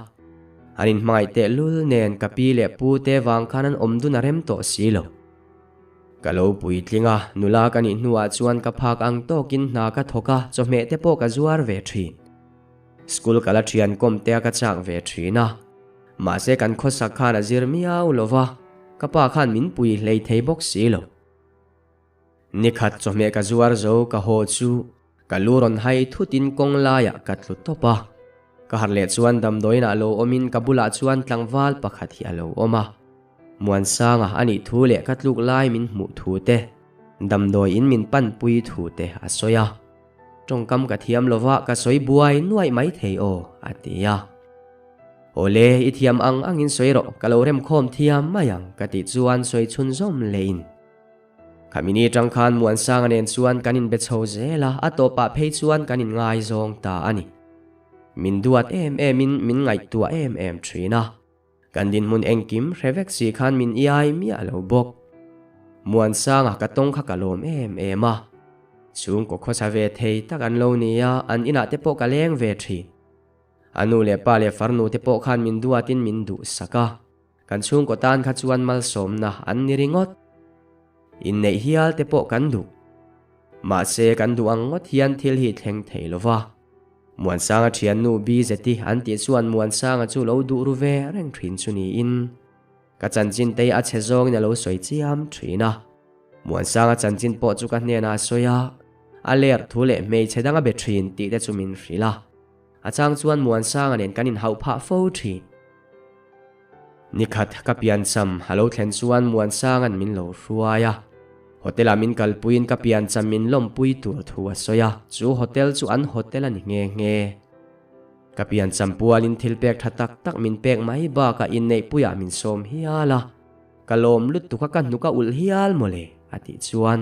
An inhmangaih tehlul nen ka pi leh pu te vang khan an awm dun a rem tawh si lo. Ka lo puitling a, nula ka nih hnuah chuan ka phak ang tawkin hna ka thawk a, chawhmeh te pawh ka zuar ve thin. School kala thian kawm te a ka chak ve thin a, mahse kan khawsak khan a zir miau lo va, ka pa khan min pui hlei thei bawk si lo. Nikhat chawhmeh ka zuar zo ka haw chu ka lu rawn hai thutin kawng laiah ka tlu tawp a, ka harh leh chuan damdawiin ah lo awmin ka bulah chuan tlangval pakhat hi a lo awm a, Muansanga a nih thu leh ka tluk lai min hmuh thu te, damdawiin min panpui thu te a sawi a. Tawngkam ka thiam lova ka sawi buai nuaih mai thei aw, a ti a. Awle, i thiam ang angin sawi rawh, ka lo remkhawm thiam mai ang, ka tih chuan sawi chhunzawm lehin. Khamini tang khan Muansanga nen chuan kan inbe chho zel a, a tawpah phei chuan kan inngaizawng ta a ni. Min duat em emin min ngaihtuah em em thin a. Kan dinhmun engkim hre vek si khan min iai miah lo bawk. Muansanga ka tawng kha ka lawm em em a. Chhungkaw khawsa ve thei tak an lo ni a, an inah te pawh ka leng ve thin. A nu leh pa leh farnu te pawh khan min duatin min duhsak a. Kan chhungkaw tan kha chuan malsawmna an ni ringawt. Inneih hial te pawh kan duh. Mahse kan duh ang ngawt hian thil hi thleng thei lo va. Muansanga thiannu Bizeti an tih chuan Muansanga chu lo duh ru ve reng thin chu niin ka chanchin te a chhe zawngin a lo sawi chiam thin a. Muansanga chanchin pawh chu ka hnenah a sawi a, a ler thu leh hmeichhe dang a be thin tih te chu min hrilh a. A chang chuan Muansanga nen kan inhauh phah fo thin. Nikhat ka piancham a lo thlen chuan Muansanga'n min lo hruai a. Hotel-ah min kalpuiin ka piancham min lawmpui tur thu a sawi a, chu hotel chu an hotel a ni nghe nghe. Ka piancham pualin thil pek tha tak tak min pek mai bakah inneihpuiah min sawm hial a, ka lawm lutuk a ka hnuk a ulh hial mawle a tih chuan.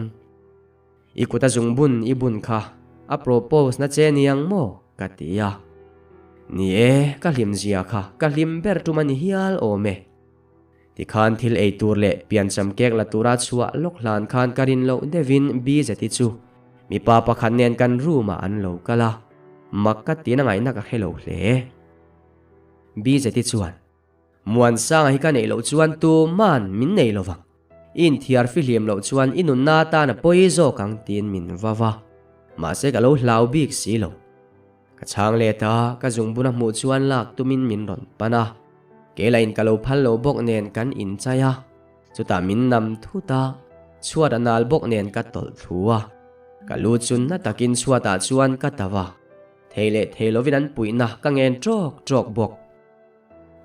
I kut a zung bun i bun kha a propose na che niang maw? ka ti a. Ni e, ka hlim zia kha ka hlim ber tum a ni hial awm e. Tikhan thil ei tur leh piancham kek la tura chhuah lawk hlan khan ka rin loh deuhin Bizeti chu mipa pakhat nen kan room ah an lo kal a, mak ka tiin a ngaihna ka hre lo hle. Bizeti chuan. Muansanga hi ka neih loh chuan tuman min nei lo vang. I inthiar fihlim loh chuan i nunna atan a pawi zawk ang tiin min va va. Mahse ka lo hlau bik si lo. Ka chhang let a, ka zungbun a hmuh chuan lak tumin min rawn pan a. Kei lahin ka lo phal lo bawk nen kan inchai a. Chutah min nam thut a, chhuat a nal bawk nen ka tawlh thlu a. Ka lu chu na takin chhuatah chuan ka tau a. Thei leh thei lovin an puihna ka ngen ṭawk ṭawk bawk.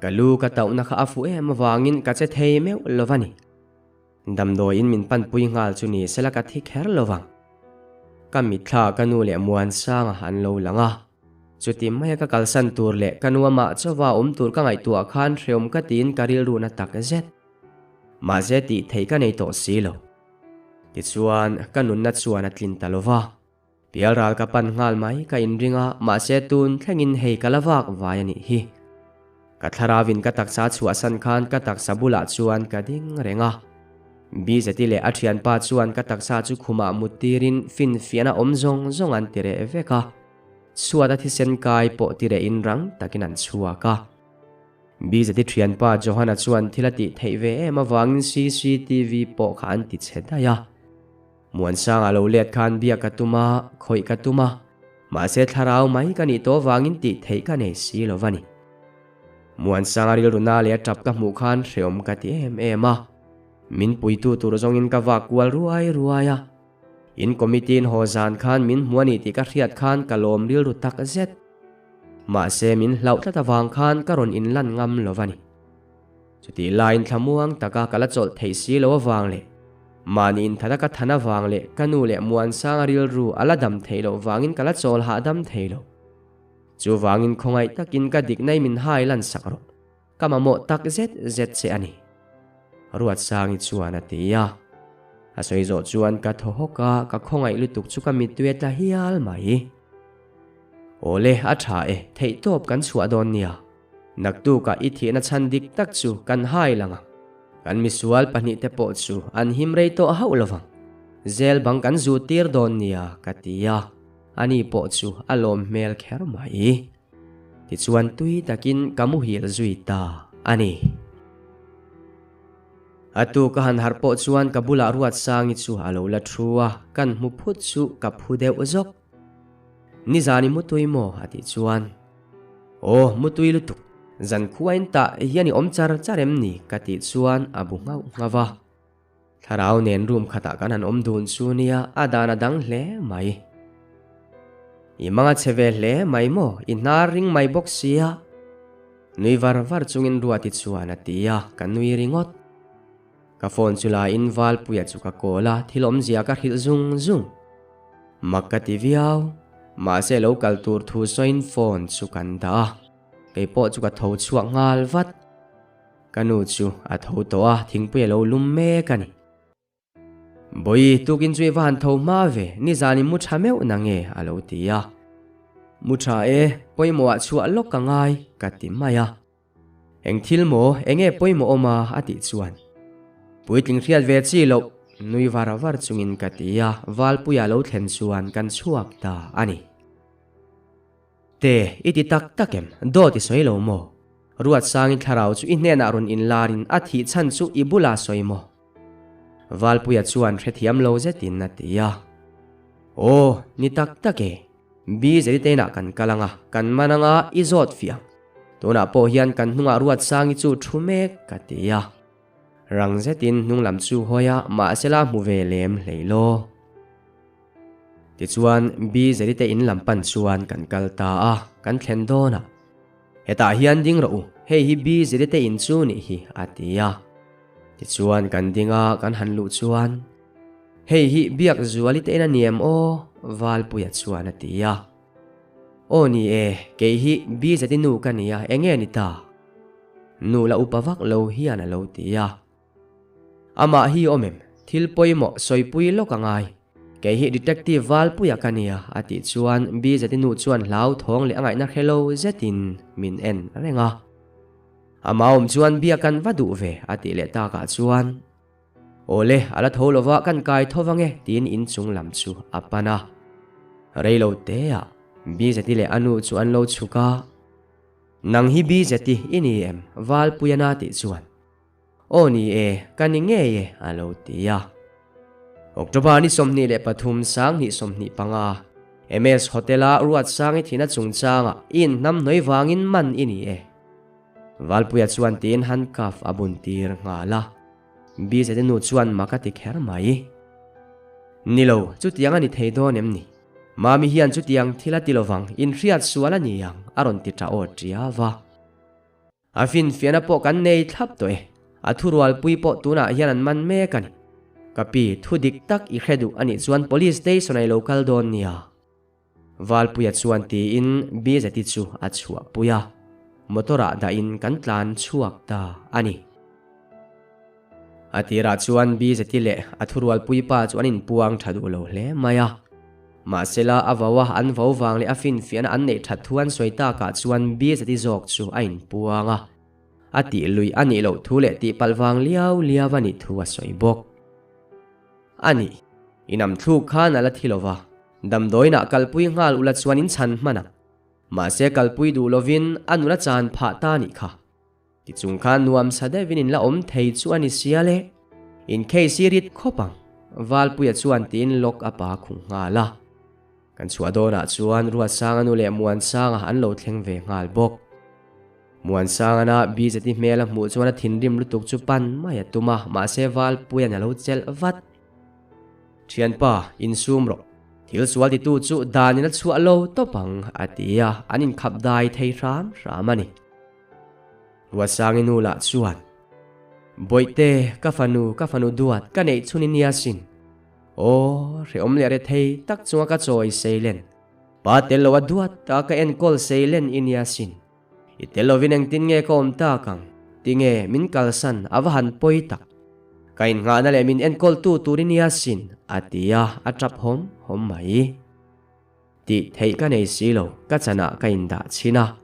Ka lu ka tauhna kha a fuh em avangin ka che thei meuh lo va ni. Damdawiin min panpui nghal chu ni sela ka thi kher lo vang. Ka mitthla ka nu leh Muansanga an lo lang a. Chuti maia ka kalsan tur leh ka nu amah chauva awm tur ka ngaihtuah khan hreawm ka tiin ka rilruhna tak zet. Mahse tih theih ka nei tawh si lo. Tichuan ka nunna chuan a tlin ta lo va. Pialral ka pan nghal mai ka inring a, mahse tun thlengin hei ka la vak vai a nih hi. Ka thlarauin ka taksa chhuahsan khan ka taksa bulah chuan ka ding reng a. Bizeti leh a thianpa chuan ka taksa chu khumah mut tirin finfiahna awm zawng zawng an ti reh vek a. Chhuat a thisen kai pawh ti rehin rang takin an chhuak a. Bizeti thianpa Johana chuan thil a tih theih ve em avangin cctv pawh kha an ti chhe daih a. Muansanga lo let khan biak ka tum a, khawih ka tum a, mahse thlarau mai ka nih tawh vangin tih theih ka nei si lo va ni. Muansanga rilru na leh a tap ka hmuh khan hreawm ka ti em em a, min puitu tur zawngin ka vak kual ruai ruai a. In committee in haw zan khan min hmu a ni tih ka hriat khan ka lawm rilru tak zet. Mahse min hlauh tlat avang khan ka rawn inlan ngam lo va ni. Chutih laiin thlamuang taka ka la chawlh theih si lo avang leh mahni inthana ka than avang leh ka nu leh Muansanga rilru a la dam theih loh vangin ka la chawl hahdam thei lo. Chuvangin khawngaih takin ka dikna i min hai lan sak rawh. Ka mamawh tak zet zet che a ni. Ruatsangi chuan a ti a. A sawi zawh chuan ka thaw hawk a, ka khawngaih lutuk chu ka mittui a tla hial mai. Awle, a tha e, theihtawp kan chhuah dawn nia. Naktukah i thihna chhan dik tak chu kan hai lang ang. Kan misual pahnihte pawh chu an him rei tawh hauh lo vang. Zel bang kan zu tir dawn nia ka ti a, ani pawh chu a lawm hmel kher mai. Tichuan tui takin ka muhil zui ta a ni. A tu ka han harh pawh chuan ka bulah Ruatsangi chu a lo la thu a, kan hmu phut chu ka phu deuh zawk. Nizan i mutui maw? a tih chuan. Aw, mutui lutuk, zan khuain tah hian i awm char char em ni? ka tih chuan a bu nghauh nghauh a. Thlarau nen room khatah kan han awm dun chu nia, a dan a dang hle mai. I mang a che ve hle mai maw, i hnar ring mai bawk sia. Nui var var chungin Ruati chuan a ti a, ka nui ringawt. Ka phone chu la in Valpuia chu ka call a, thil awmzia ka hrilh zung zung. Mak ka ti viau, mahse lo kal tur thu sawiin phone chu kan dah a, kei pawh chu ka tho chhuak nghal vat. Ka nu chu a tho tawh a, thingpui a lo lum mek a ni. Bawi, tukin chu i va han tho hma ve, nizan i mu tha meuh na nge a lo ti a. Mu tha e, pawimawh ah chhuah lawk ka ngai ka ti mai a. Eng thil maw, eng nge pawimawh awm a? a tih chuan. Puitling hriat ve chi loh, nui var var chungin ka ti a, Valpuia lo thlen chuan kan chhuak ta a ni. Te, i ti tak tak em? Dawt i sawi lo maw? Ruatsangin thlarau chu i hnenah rawn inlarin a thih chhan chu i bulah sawi maw? Valpuia chuan hrethiam lo zetin a ti a. Aw, ni tak tak e. Bi zeri te inah kan kal ang a, kan man ang a, i zawt fiah ang. Tunah pawh hian kan hnungah Ruatsangi chu thu mek ka ti a. Rang zetin hnung lam chu hawi a, mahse la hmu ve lem hlei law. Tichuan Bi zeri te in lam pan chuan kan kal ta a, kan thlen dawn a. Hetah hian ding rawh u, hei hi Bi zeri te in chu nih hi a ti a. Tichuan kan ding a, kan han luh chuan. Hei hi biak zuali te in a ni em aw? Valpuia chuan a ti a. Aw ni e, kei hi Bizati nu ka ni a, enge ni ta? Nu la upa vak lo hian a lo ti a. Amah hi awm em? Thil pawimawh sawipui lawk a ngai. Kei hi Detective Valpuia ka nia a tih chuan Bizati nu chuan hlauthawng leh a ngaihna hre lo zetin min en reng a. Amah awm chuan biak kan va duh ve a tih leh takah chuan. Awle, a la tho lova kan kai tho vang e, tiin inchung lam chu a pan a. Rei lo teah Bizeti leh a nu chu an lo chhuk a. Nang hi Bizeti i ni em? Valpuiana tih chuan. Aw ni e, ka ni ngei e, a lo ti a. October ni 23 2025, MS Hotel-a Ruatsangi thihna chungchangah i inhnamhnawih vangin man i ni e. Valpuia chuan tiin handcuff a bun tir nghal a. Bizete nu chuan mak a ti kher mai. Ni lo, chutiang a ni thei dawn em ni? Mami hian chutiang thil a ti lovang, inhriat sual a ni ang, a rawn ti ta aw tia va. A finfiahna pawh kan nei thlap tawh e. A thurualpui pawh tunah hian an man mek a ni. Ka pi, thu dik tak i hre duh a nih chuan Police Station ah i lo kal dawn nia. Valpuia chuan tiin Bizeti chu a chhuahpui a, motor ah dahin kan tlan chhuak ta a ni. A tirah chuan Bizeti leh a thurualpui pa chu an inpuang tha duh lo hle mai a. Mahsela a vo a, an vo vang leh a finfiahna an neih that thu an sawi takah chuan Bizeti zawk chu a inpuang a. A tih lui a nih loh thu leh tihpalh vang liau liau a nih thu a sawi bawk. A ni, inam thluk khan a la thi lo va, damdawiinah kalpui nghal ula chuan in chhan hman ang. Mahse kalpui duh lovin a nun a chan phah ta nih kha. Tichung khan nuam sa deuhin in la awm thei chu a ni sia le. In case hi rit khawp ang, Valpuia chuan tiin lock a pa khung nghal a. Kan chhuah dawnah chuan Ruatsanga nu leh Muansanga an lo thleng ve nghal bawk. Muansangana Bizeti hmel a hmuh chuan a thinrim lutuk chu pan mai a tum a, mahse Valpuia'n a lo chelh vat. Thianpa, insum rawh. Thil sual titu chu danin a chhuah lo tawp ang, a ti a, an inkhap dai thei hram hram a ni. Ruatsangi nu lah chuan, Bawihte, ka fanu, ka fanu duat, ka neih chhun i nia sin. Aw, hrehawm leh rethei tak chunga ka chawi seilen. Pa tel lo a duat ta ka enkawl seilen i nia sin. I tel lovin engtin nge ka awm tak ang? Tinge, min kalsan, a va han pawi tak. Ka innghahna leh min enkawltu tur i nia sin, a ti a, a tap hawm hawm mai. Tih theih ka nei si lo, ka chanah ka indah chhin a.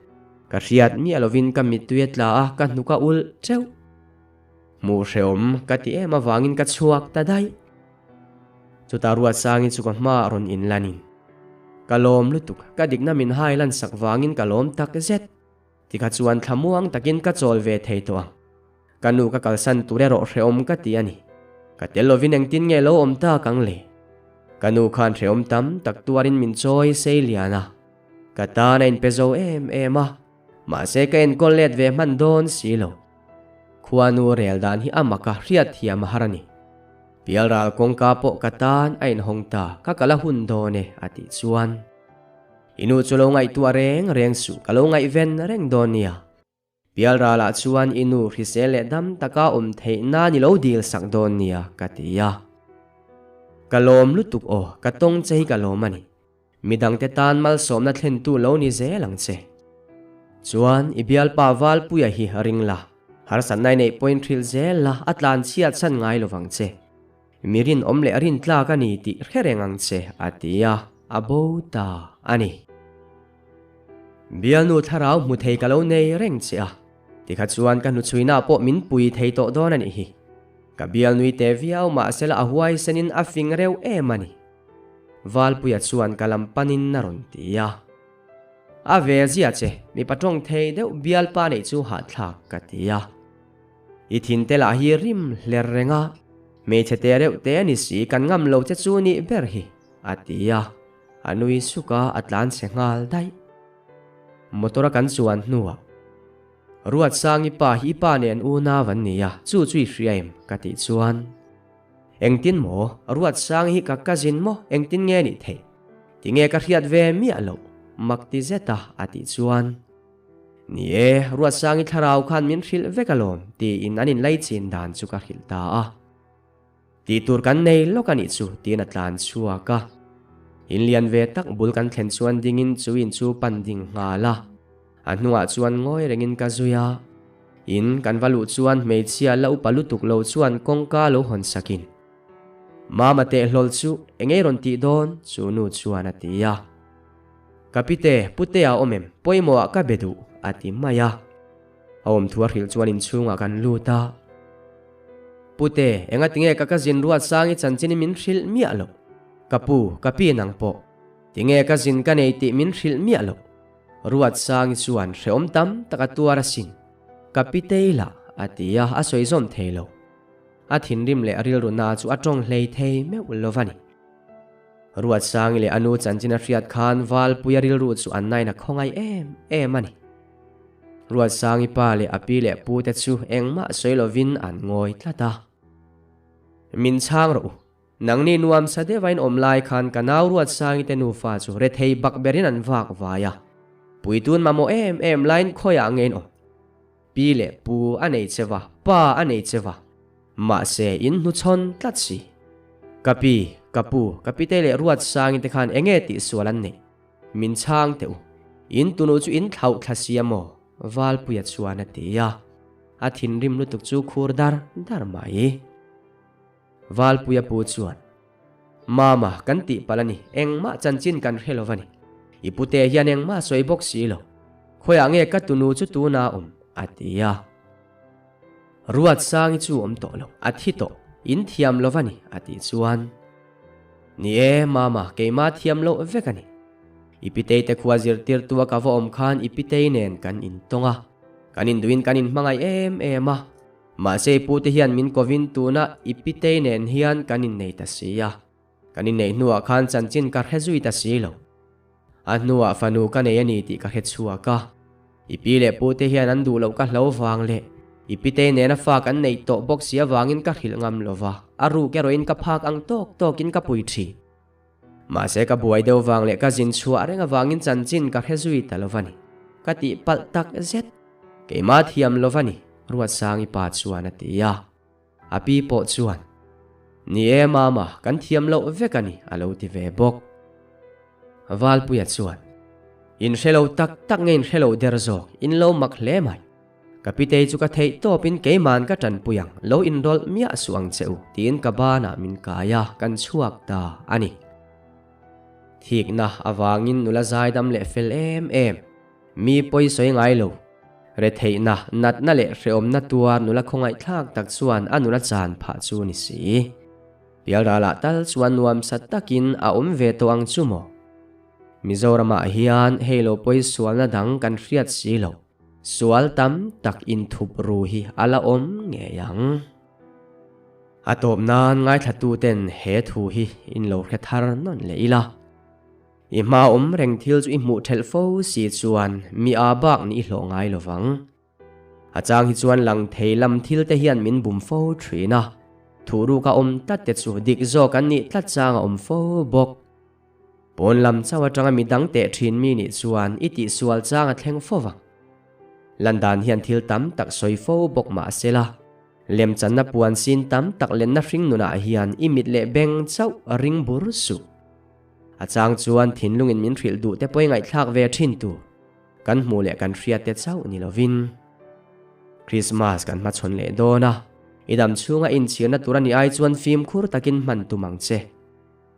Ka hriat miah lovin ka mittui a tla a, ka hnuk a ulh teuh. Hmuh hrehawm ka ti em avangin ka chhuak ta daih. Chutah Ruatsangi chu ka hmaah rawn inlanin, Ka lawm lutuk, ka dikna min hai lansak vangin ka lawm tak zet. Tikha chuan thlamuang takin ka chawl ve thei tawh ang. Ka nu ka kalsan tur erawh hrehawm ka ti a ni. Ka tel lovin engtin nge lo awm tak ang le? Ka nu khan hrehawm tam tak tuarin min chawi sei lian a. Ka tan a inpe zo em em a, mahse ka enkawl let ve hman dawn si lo. Khuanu rel dan hi a mak a, hriatthiam a har a ni. Pialral kawngka pawh ka tan a inhawng ta, ka kal a hun dawn e, a tih chuan. I nu chu lo ngaihtuah reng reng suh, ka lo ngaihven reng dawn nia. Pialralah chuan i nu hrisel leh dam taka awm theih nan i lo dil sak dawn nia, ka ti a. Ka lawm lutuk aw, ka tawng che hi ka lawm a ni. Midangte tan malsawmna thlentu lo ni zel ang che. Chuan i bialpa Valpuia hi ring la, harsatna i neih pawhin hrilh zel la, a tlan chhiat chhan ngai lovang che. Mi rinawm leh rintlak a ni tih hre reng ang che, a ti a, a bo ta a ni. Bialnu thlarau hmu thei ka lo nei reng che a, tikha chuan ka hnuchhuina pawh min pui thei tawh dawn a nih hi. Ka bialnui te viau mahsela a huaisenin a fing reuh em a ni. Valpuia chuan ka lam panin a rawn ti a. A ve zia che, mipa tawng thei deuh bialpa neih chu hahthlak ka ti a. I thin te lah hi rim hler reng a, hmeichhe te reuh te a ni si, kan ngam lo che chu nih ber hi, a ti a, a nui suk a, a tlan chhe nghal daih. Motor a kan chuan hnuah, Ruatsangi pa hi i pa nen unau an ni a, chu chu i hria em? ka tih chuan, Engtin maw? Ruatsangi hi ka cousin maw? Engtin nge nih theih? Tinge ka hriat ve miah loh? Mak ti zet a, a tih chuan, Ni e, Ruatsangi thlarau khan min hrilh vek alawm, tiin an inlaichin dan chu ka hrilh ta a. Tih tur kan nei lawk a nih chu, tiin a tlan chhuak a. In lian ve tak bul kan thlen chuan dingin chu in chu pan ding nghal a. A hnungah chuan ngawi rengin ka zui a. In kan va luh chuan hmeichhia la upa lutuk lo chuan kawngka lo hawn sakin, Mama teh hlawl chu engei rawn tih dawn? chu nu chuan a ti a. Ka pite, pute a awm em? Pawimawh ah ka be duh, a ti mai a. A awm thu a hrilh chuan inchhungah kan lut a. Pute, enga tinge ka cousin Ruatsangi chanchin min hrilh miah loh? Ka pu, ka pi nang pawh. Tinge cousin ka nei tih min hrilh miah loh? Ruatsangi chuan hrehawm tam tak a tuar asin. Ka pitei lah, a ti a, a sawi zawm thei lo. A thinrim leh a rilru na chu a tawng hlei thei meuh lo va ni. Ruatsangi leh a nu chanchin a hriat khan Valpuia rilru chu an nain a khawngaih em em a ni. Ruatsangi pa leh a pi leh pu te chu engmah sawi lovin an ngawi tlat a. Min chhang rawh u, nangni nuamsa deuha in awm lai khan ka nau Ruatsangi te nufa chu rethei bak berin an vak vai a, puitun mamawh em em laiin khawiah nge in awm? Pi leh pu a nei che va, pa a nei che va. Mahse, in hnuchhawn tlat si. Ka pi, ka pu, ka pitei leh Ruatsangin te khan enge tihsual an neih? Min chhang teh u. In tunu chu in thlauh thla si a maw? Valpuia chuan a ti a. A thinrim lutuk chu khur dar dar mai. Valpuia pu chuan, Mama, kan tih palh a ni, engmah chanchin kan hre lo va ni. I pute hian engmah sawi bawk si lo. Khawiah nge ka tunu chu tuna awm? a ti a. Ruatsangi chu awm tawh lo, a thi tawh, in thiam lo va ni, a tih chuan, Ni e, Mama, keimah thiam loh vek a ni. I pitei te khua zirtirtua ka va awm khan i pitei nen kan intawng a, kan induhin kan inhmangaih em em a. Mahse i pute hian min kovin tuna i pitei nen hian kan innei ta si a, kan inneih hnuah khan chanchin ka hre zui ta si lo. A hnuah fanu ka nei a ni tih ka hre chhuak a, i pi leh pute hian an duh loh ka hlo vang leh i pitei nena fa kan neih tawh bawk si avangin ka hrilh ngam lo va, a ruk erawhin ka phak ang tawk tawkin ka pui thin. Mahse ka buai deuh vang leh ka zin chhuah reng avangin chanchin ka hre zui ta lo va ni. Ka tih palh tak zet. Keimah thiam lo va ni, Ruatsangi pa chuan a ti a. A pi pawh chuan, Ni e mama, kan thiam loh vek a ni, a lo ti ve bawk. Valpuia chuan, In hre lo tak tak nge in hre lo der zawk, in lo mak hle mai. Ka pitei chu ka theih tawpin keiman ka tanpui ang, lo inrawlh miah suh ang che u, tiin ka banah min kai a, kan chhuak ta a ni. Thikna avangin nula zaidam leh fel em em, mi pawi sawi ngai lo, retheihna, natna leh hrehawmna tuar nula khawngaihthlak tak chuan a nula chan phah chu ni si. Pialralah tal chuan nuamsa takin a awm ve tawh ang chu maw? Mizoramah hian hei lo pawi sualna dang kan hriat si lo. Sual tam tak inthup ru hi a la awm ngei ang. A tawp nan ngaithlatuten he thu hi in lo hre thar nawn leh ila. I hma awm reng thil chu i hmuh thelh fo si chuan mi aa bak nih i hlawh ngai lovang. A chang hi chuan lang thei lam thil te hian min bum fo thin a, thuhruk a awm tlat te chu dik zawk an nih tlat chang a awm fo bawk. Pawn lam chauh atanga mi dang teh thin mi nih chuan i tihsual chang a thleng fo vang. Landan hian thil tam tak sawi fo bawk mah se la, lemchanna puan sin tam tak lenna hring nunah hian i mit leh beng chauh ring bur suh. A chang chuan thinlungin min hrilh duh te pawh i ngaihthlak ve thin tur kan hmuh leh kan hriat te chauh ni lovin. Krismas kan hmachhawn leh dawn a, i dam chhunga inchhirna tur a nih ai chuan fimkhur takin hman tum ang che.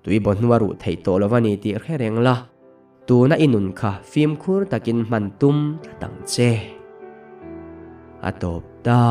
Tui baw hnua ruh theih tawh lo a ni tih hre reng la, tuna i nun kha fimkhur takin hman tum tlat ang che. A tawp ta.